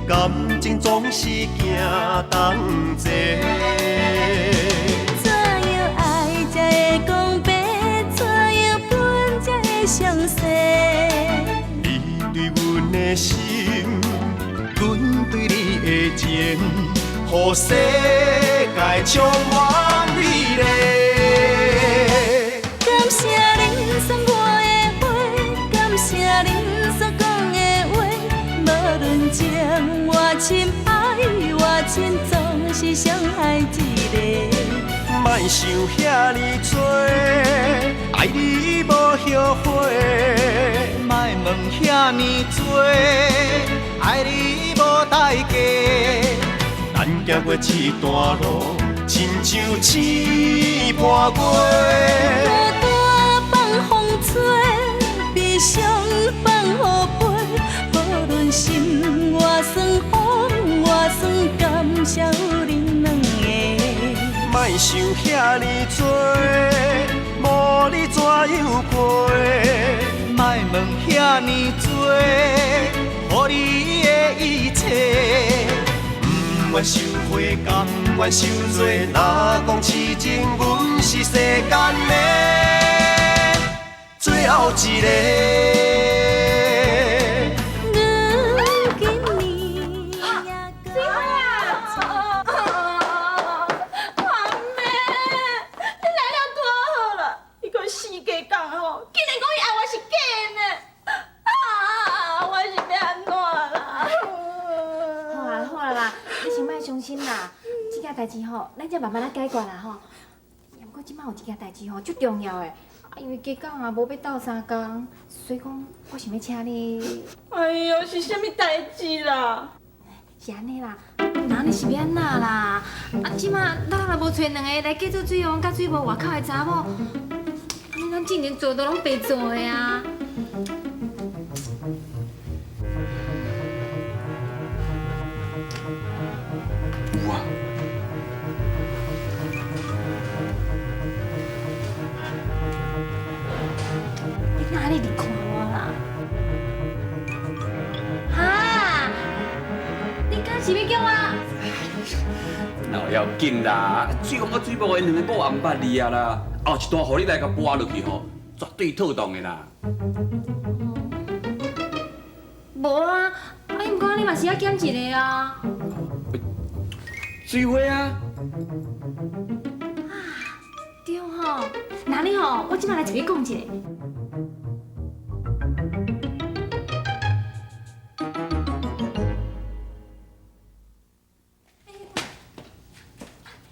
感情總是行同齊。怎樣愛才會講白？怎樣分才會詳細？你對阮的心，阮對你的情，予世界充滿美麗。感謝恁送我的花，感謝恁所講的話，無論情偌深，愛偌深，總是傷害一個。莫想遐爾多，愛你無後悔。莫問遐爾多，愛你無代價。咱行過這段路，親像星伴月。孤單放風吹，悲傷放雨飞，無論心偌酸，風偌酸，感謝有恁兩個。莫想遐爾多，無你怎樣過？莫問遐爾多，予你的一切。不願受悔，甘願受罪。若講痴情，阮是世間的最後一個。阮今年也水花啊！阿妹，你來了拄好啦！伊個死雞講吼，竟然講伊愛我是假的呢！啊，我是欲按怎啦？好啊好啊啦，你先莫傷心啦，這件代誌吼，咱才慢慢仔解決啦吼。毋過這擺有一件代誌吼，足重要的，啊，因為家講啊無欲鬥相共，所以講我想欲請你。哎喲，是啥物代誌啦？是按呢啦，那你是欲按怎啦？啊，這擺咱若無揣兩个來嫁做水王佮水母外口的查某，按呢咱之前做都攏白做的啊！有啊。你哪裡佇看我啦？哈？你敢是欲叫我？哪有要緊啦，水王佮水母𪜶兩個某也毋捌你啊啦，後一段予你來共跋落去吼，絕對妥當的啦。無啊，啊，毋過你嘛是愛減一个啊。水花啊！對吼，那你吼，我這擺來一個講一下。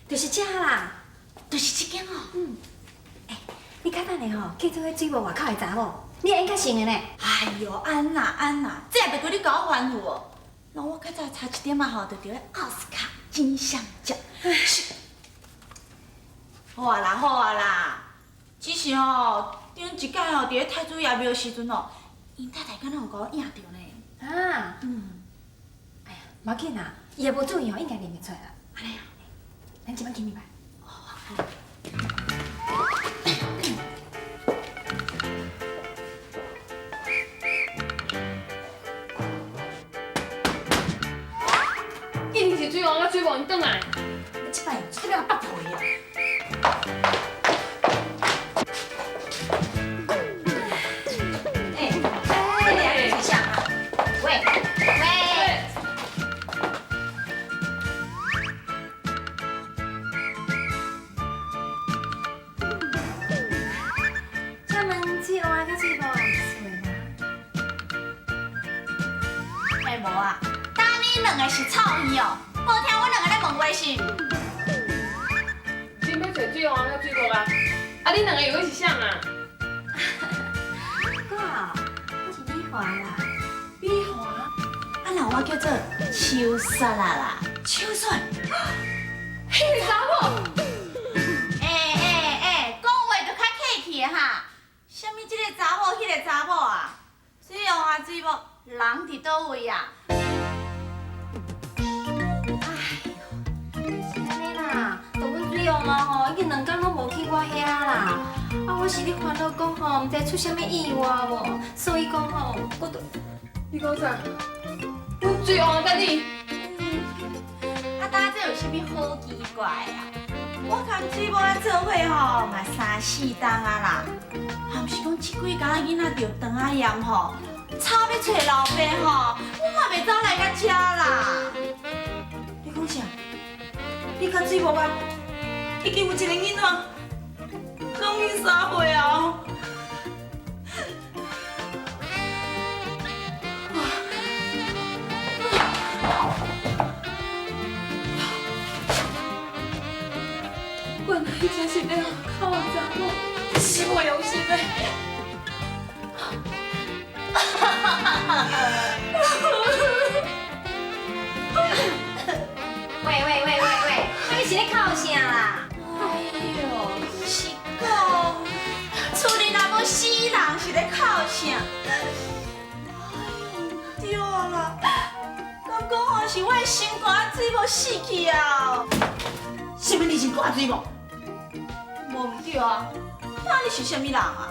就是這啦，就是這間哦。嗯。欸，你較等下吼，去做彼水母外口的查某，你會演較成的呢。哎喲，安娜安娜，這也袂過你共我吩咐哦。那我較早差一點仔吼，就得奧斯卡金像獎。好啊啦，好啊啦，只是吼，頂一擺吼，佇咧太子爺廟時陣吼，𪜶太太敢若有共我影著呢。啊？嗯。哎呀，無要緊啦，伊也無注意吼，應該認袂出來啦。按呢哦，咱這擺去入來。好。一定是水王佮水母𪜶轉來。這擺出了北皮啊！欸，這裡是啥啊？喂喂！請問水王佮水母佇厝內無？欸，無啊，當你兩个是臭耳哦，無聽阮兩个咧問話是？恁欲揣水王佮水母啊？啊，恁兩个又閣是啥啊？我我是美華啦。美華？啊，那我叫做秋雪啊啦，秋雪。彼个查某。欸欸欸，講話就較客氣的哈。啥物這個查某，彼個查某啊？水王啊，水母，人佇佗位啊？哎喲，是按呢啦，就阮水王啊吼，已經兩工攏無去我遐啦。啊，我是咧煩惱講吼，毋知出啥物意外無，所以講吼，我就你講啥？阮水王佮你。啊，当这有啥物好奇怪啊？我共水某仔做伙吼，嘛三四冬啊啦。啊，毋是讲这几工囡仔著肠仔炎吼，吵欲揣老爸吼，我嘛袂走来到遮啦。你讲啥？你佮水某仔已经有一个囡仔，拢已3岁啊！原来这是咧哭查某，是无良心的。喂喂喂喂喂，你是咧哭啥啦？哎呦，是讲厝里若无死人是咧哭啥？哎呦，对啦，敢讲吼是我的心肝仔水某死去啊？啥物你心肝水某？无毋对啊，那你是啥物人啊？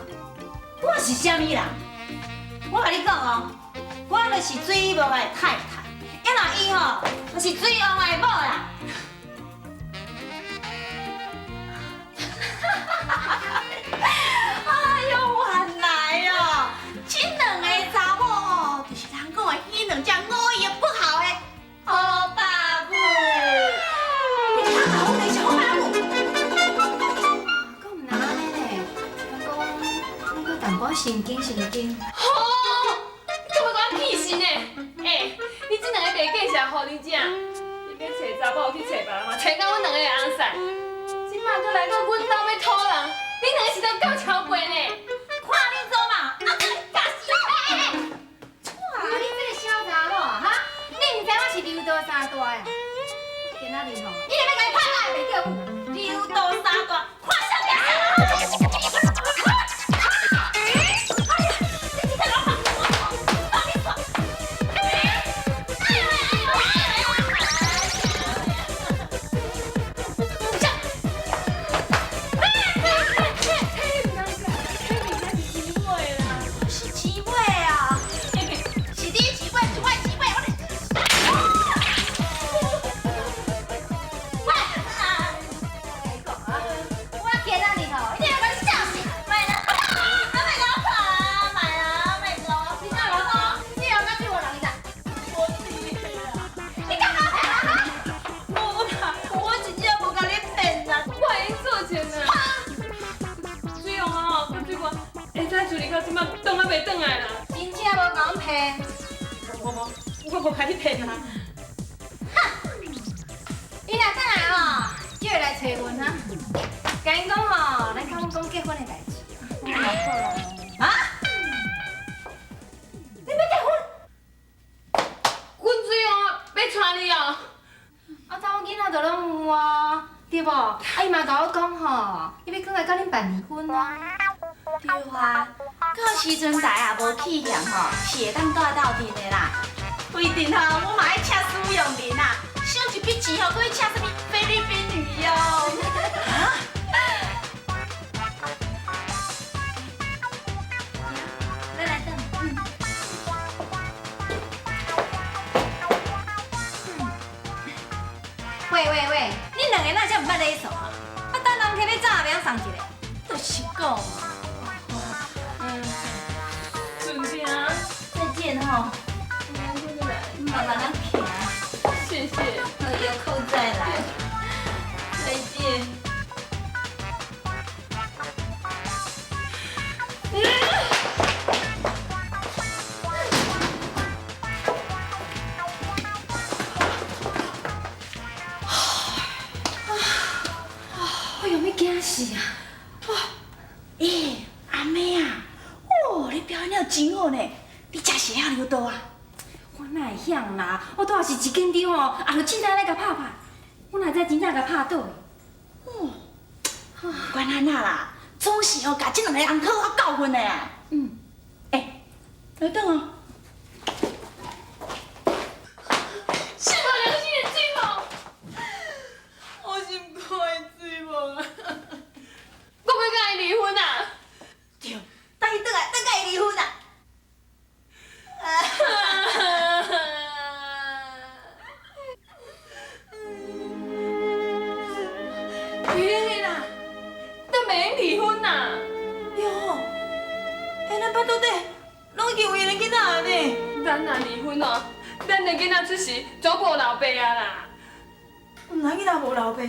我是啥物人？我共你讲哦，我就是水某的太太，啊若伊吼，就是水王的某啦。哎呦，原来哦，这两个查某吼，就是人讲的彼两只五音不好的好爸母。你看好你是好爸母。讲毋若按呢呢，讲咱阁淡薄神经神经。吼！你干嘛讲屁事呢？欸，你这两个袂见是予你食，你欲揣查某去揣别人嘛，揣到阮两个的翁婿。这摆阁来到阮兜欲讨人，你两个是都够超过呢？看恁做嘛，啊，阁教死！欸欸欸！你这个小查某哈，你毋知我是刘道三大的？今仔日吼，一定欲共你拍落袂叫。刘道三大，看啥物是姊妹啊，是你姊妹，是我姊妹，我。我今仔日吼，一定欲共你笑死！卖啦，啊卖老婆，卖啦，卖老，你哪老婆？你有甲对我人你知？我知啦，你干嘛骗啊？无啦，我真正无共你骗啦。我会用做证啊。水王啊吼，佮水我会使处理到这摆，转仔袂转来啦。真正无共阮骗？无无，我无共你骗啊。伊若转来吼，就会来揣阮啊。共𪜶讲吼，咱共阮讲结婚的代志。啊？你欲结婚？阮水王欲娶你哦。啊，查某囡仔就拢有啊，对无？啊，伊嘛共我讲吼，伊欲转来佮恁办离婚啊。对啊，到时阵台也无气嫌吼，是会当住斗阵的啦。规定吼，我嘛爱请使用人啊，省一笔钱吼，阁去请啥物菲律宾女佣。啊？咱来转。喂喂喂，恁两个哪遮毋捌礼数啊？啊，等人客欲走也袂晓送一个。就是讲。顺听。再见吼。慢慢仔行。谢谢。有空再来。再见。哎呦，欲惊死啊！欸，阿妹啊，哦，你表演了真好呢，你真是会晓柔道啊？我哪会晓啦？我拄仔是一紧张哦，啊，就凊彩咧共拍拍，我哪知真正共拍倒去。哦，不管按怎啦，总是哦，共这两个人好好教训的啊。嗯，欸，来转哦。是无良心的水某，我心肝的水某啊！我欲佮伊离婚啊！对，等伊转来，等佮伊离婚啊！摆到底攏已经为了囡仔呢？咱若离婚哦，咱的囡仔出世总无老爸啊啦。毋知囡仔无老爸，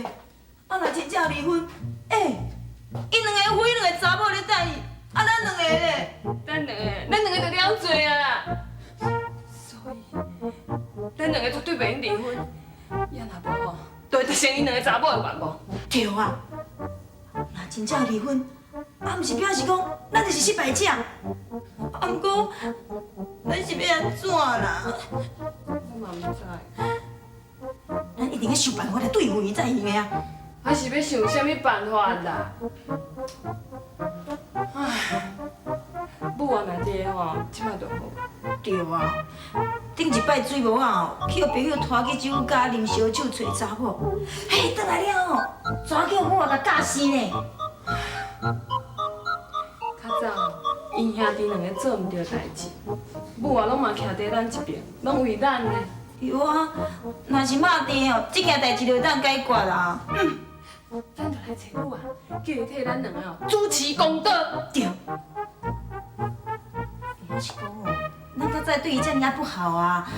啊若真正离婚，欸，𪜶两个抚两个查某咧等伊，啊咱两个咧？咱两个，咱两个就了罪啊啦。所以，咱两个绝对袂用离婚，也若无吼，就会达成𪜶两个查某的愿望。对啊，若真正离婚，啊，毋是表示讲咱就是失败者。啊，毋过咱是欲按怎啦？我嘛毋知。咱一定欲想办法来对付伊才会用的啊！啊是欲想啥物办法啦？唉，母啊若伫吼，这摆就好。对啊，顶一摆水某仔吼，去予朋友拖去酒家啉烧酒揣查某，嘿，转来了吼，怎叫母仔共教死呢？较早𪜶兄弟两个做毋著代志，母仔拢嘛徛伫咱这边，拢为咱呢。对啊，若是妈伫吼，这件代志就会当解决啦。咱就来揣母仔，叫伊替咱两个哦主持公道。对。我是讲哦，咱较早对伊遮尔啊不好啊，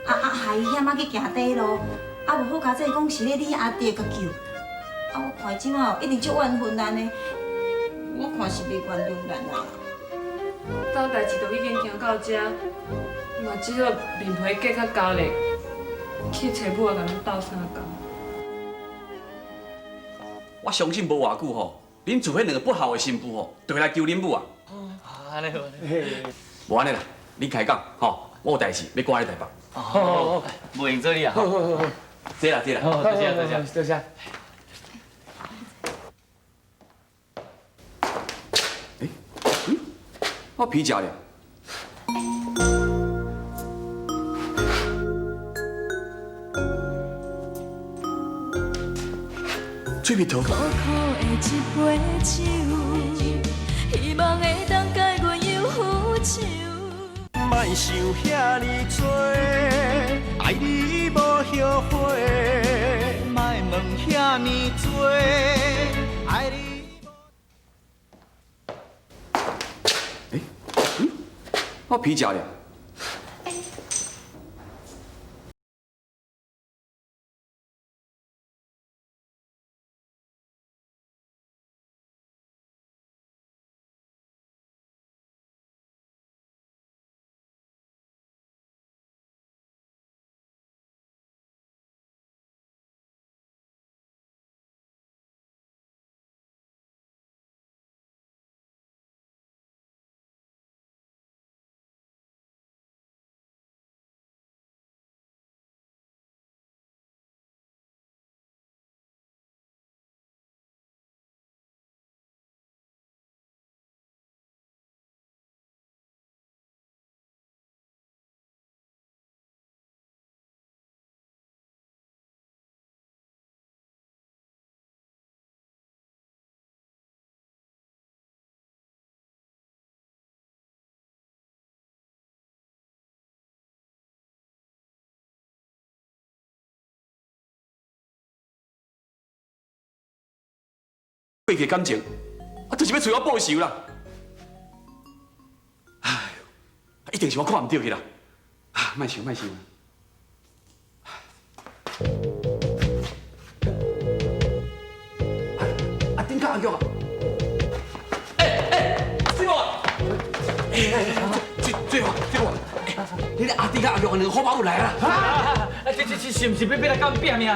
啊害伊险仔去行短路，啊无好佳哉讲是咧你阿弟共救，啊我看伊这摆一定足怨恨咱的，我看是袂原谅咱啊。早代志都已经行到这，嘛只好面皮结较厚咧，去揣母仔共咱斗相共。我相信无偌久吼，恁厝彼两个不孝的新妇吼，就会来求恁母啊。按呢好。无按呢啦，你开讲吼，我有代志欲挂咧台北。好，无闲做你啊。好好好，坐啦坐啦。好，多谢多谢多谢。欸，嗯，我皮夹咧。脆皮头。苦苦的一杯酒，希望会当解阮忧愁。莫想遐呢多，爱你无后悔。莫问遐呢多，爱你。欸，嗯，我皮夹咧。过去感情，啊，就是欲揣我报仇啦！哎呦，一定是我看毋对去啦！啊，莫想，莫想。啊，顶卡阿玉啊！欸，水某啊！欸，水某，水某，欸，你个阿弟佮阿玉两个好朋友来啦！啊，这是毋是欲来共拼命？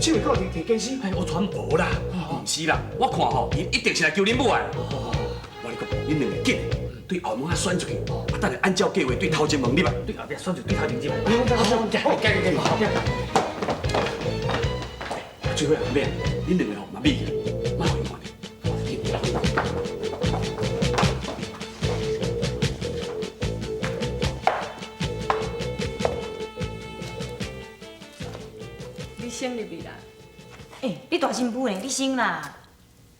这位够提提检视？哎，我传无啦，毋是啦，我看吼，𪜶一定是来求恁母的。我跟你讲，恁两个紧对后门仔选出去，啊，等下按照计划对头前门入来。对后壁选出对头前入来。好，好，好，好。最后免，恁两个吼嘛秘起来，莫予𪜶看著。你先入去啦。欸，你大新妇呢？你先啦。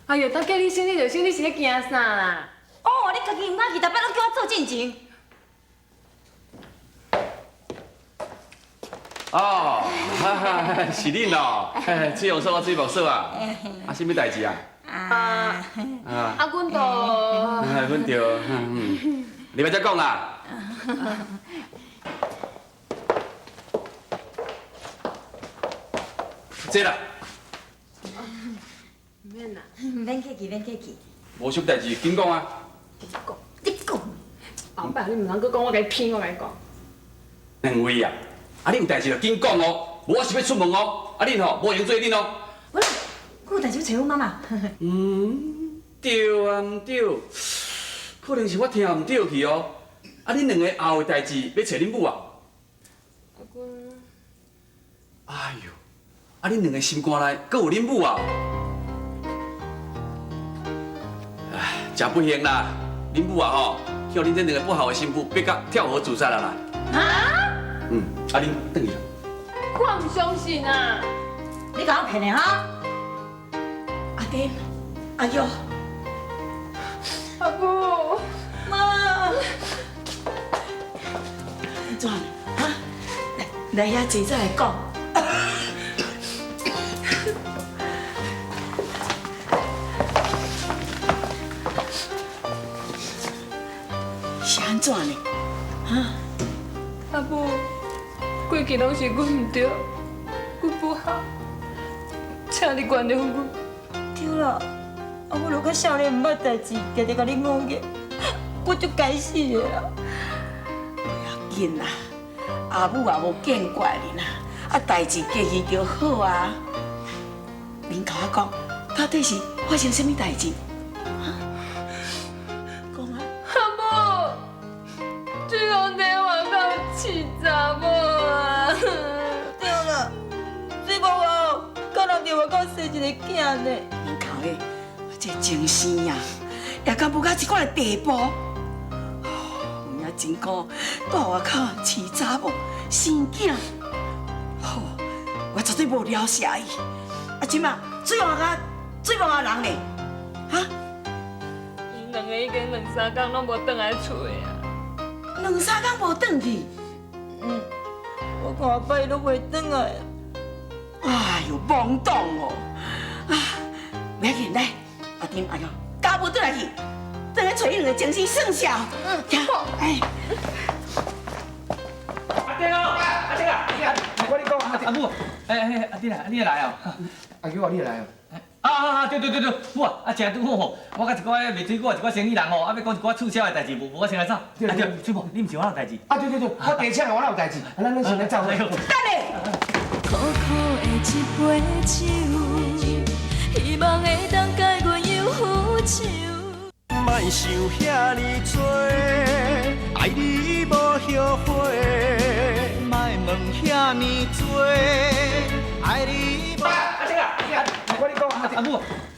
哎哟，当叫你先，你就先，你是咧惊啥啦？哦，你家己毋敢去，逐摆拢叫我做进前。哦，是恁哦，水王嫂啊，水木嫂啊，啊，啥物代志啊？啊，啊啊，啊，阮就阮著，嗯，你欲再講啦。這啦，毋免啦，毋免客氣，免客氣。無啥代誌，緊講啊。你講，後擺你毋通閣講，我共你騙，我共你講。兩位啊，啊你有代誌就緊講哦，無我是欲出門哦，啊恁吼無閒做恁哦。好啦，我有代誌欲揣阮媽媽。嗯，對啊，毋對，可能是我聽毋對去哦。啊，恁兩个後的代誌欲揣恁母啊？啊，阮。哎喲，啊恁兩个心肝內閣有恁母啊？唉，真不幸啦，恁母啊吼，予恁這兩个不好的新婦逼甲跳河自殺啦啦。啊？嗯，啊恁轉去啦。我毋相信啊！你共我騙的哈？阿丁，阿玉，阿母，媽，按怎？哈？來來遐坐再來講。是按怎呢？哈？阿母，過去攏是阮毋對，阮不好，請你原諒阮。對啦，啊我若較少年毋捌代誌，定定共你误解，我足該死的啦。袂要緊啦，阿母也無見怪恁啦，啊代誌過去就好啊。恁共我講，到底是發生啥物代誌？講啊！阿母，水王佇外口飼查某啊！對啦，水某啊，佮人佇外口生一個囝呢。恁看咧，這情生啊，也敢無到這款的地步。有影真苦，蹛外口飼查某生囝，吼，我絕對無了謝伊。啊，這馬水王甲水王仔人呢？哈？𪜶兩个已經兩三工攏無轉來厝的啊。兩三工無轉去。嗯，我看後擺伊攏袂轉來。哎喲，懵懂哦！啊，袂要緊，來，阿丁阿玉，交無轉來去，轉來揣彼兩个情生算數。嗯，哎。阿丁哦，阿丁啊，我跟你講，阿母，哎哎，阿丁啊，你也來哦？阿玉啊，你也來哦？啊啊啊！對對對對，母啊，啊真拄好吼，我佮一寡賣水果一寡生意人吼，啊欲講一寡促銷的代誌，無無我先來走。啊對，水某，你毋是我有代誌？啊對對對，我第一車我哪有代誌？咱先來走。等下。苦苦的一杯酒，希望會當解阮憂愁。莫想遐呢多，愛你無後悔。莫問遐呢多，愛你無。阿丁啊，我跟你講，阿母，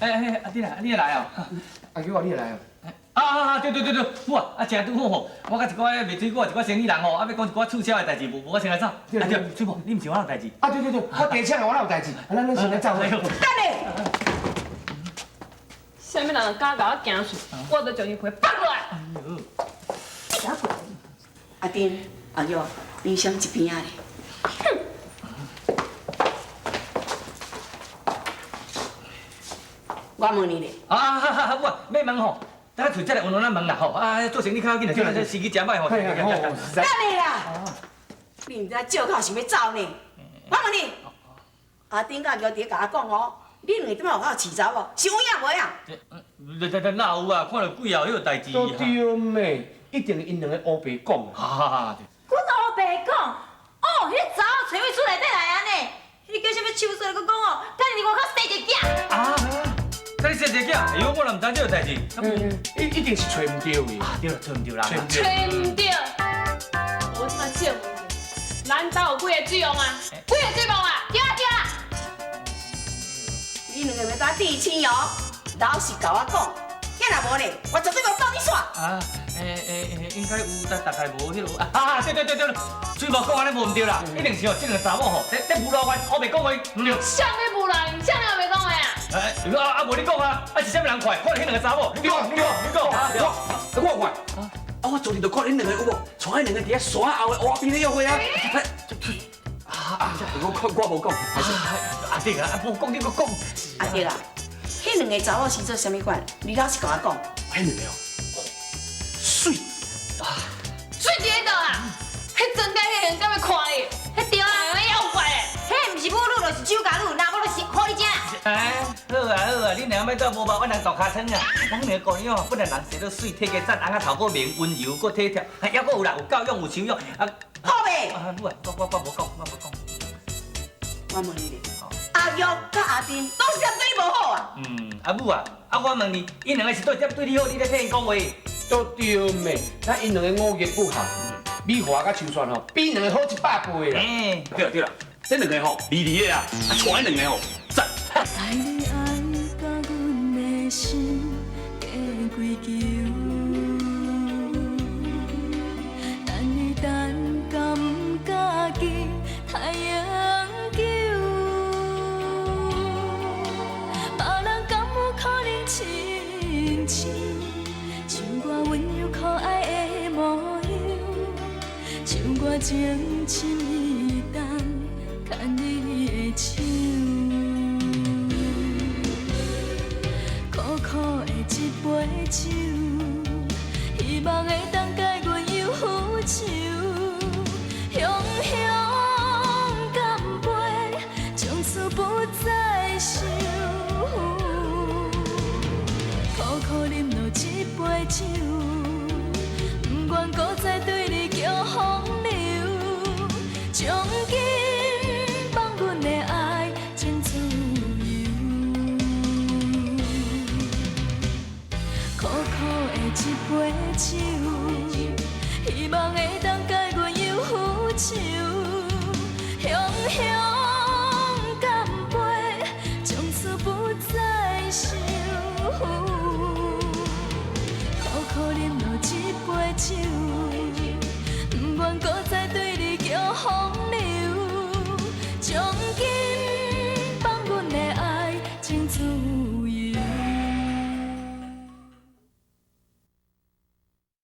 哎哎，阿丁啊，你也來哦？阿玉啊，你也來哦？啊啊啊！對對對對，母啊，啊真拄好吼，我佮一寡賣水果一寡生意人吼，啊欲講一寡促銷的代誌，無無我先來走。啊對，水某，你毋是我有代誌？啊對對對，我第一車我哪有代誌？咱先來走。等下。啥物人敢共我行順，我就將伊皮剝落來。阿丁、阿玉，恁想一邊仔咧？我問你咧。啊啊啊！我欲問吼，等下揣這個溫溫仔問啦吼。啊，做生意較要緊啦，這時機誠歹吼。等下啦，你毋知借口想欲走呢？我問你，阿丁佮阿玉佇咧共我講哦，你兩个這擺外口飼查某，是有影無影？這哪有啊？看著鬼後彼個代誌。都對咩？一定𪜶兩个烏白講。哈哈哈！阮烏白講，哦，彼个查某揣阮厝內底來按呢，彼个叫啥物秋水，閣講哦，佮你佇外口生一个囝。啊！佮你生一个囝？哎喲，我若毋知這個代誌。一定是揣毋著的。啊，對啦，揣毋著啦。揣毋著。我這馬借問者，咱兜有幾个水王啊？幾个水王啊？對啊對啊。你兩个欲共甜青哦，老實共我講，遐若無咧，我絕對無放你煞。啊，欸，應該有，但大概無彼个。啊，對對對對，水某講按呢無毋對啦，一定是哦，這兩个查某吼，咧咧無老冤，烏白講話，毋對。啥物無老冤？啥人烏白講話啊？哎，啊啊，無你講啊，啊是啥物人看？看著彼兩个查某。你講，你講，你講。我看，啊我昨日就看恁兩个有無，帶彼兩个佇遐山後的湖邊咧約會啊。啊，我看我無講，還是阿弟啊，無講你閣講。阿弟啊，彼彼兩个查某生做啥物款？你老實共我講。彼兩个哦，媠。媠佇咧佗啦？彼莊家彼人敢會看你？彼對啊，妖怪的。彼毋是母女，就是酒家女，若無就是予你食。哎，好啊好啊，恁兩個莫做無捌阮人大尻川啊！阮兩個姑娘哦，本來人生做媠，體格讚，翁仔頭閣明溫柔，閣體貼，還閣有啦，有教養有修養啊。好未？啊，母啊，我無講，我無講。我問你咧，阿玉佮阿珍都是對你無好啊？嗯，阿母啊，啊我問你，𪜶兩个是對點對你好，你咧替𪜶講話？都對咩？咱𪜶兩个五藝不合，美華佮秋雪吼，比兩个好100倍啦。對啦對啦，這兩个吼，離離的啊，啊娶彼兩个吼，讚。愛你愛甲阮的心加跪求，等你等甲毋家己太永久，別人敢有可能親像像我溫柔可愛的模樣，像我情深意重牽你的手。苦苦的一杯酒，希望會當解阮憂愁。雄雄乾杯，從此不再愁。苦苦啉落一杯酒，不願閣再對你叫風流，將今放阮的愛真自由。苦苦的一杯酒，希望會當解阮憂愁。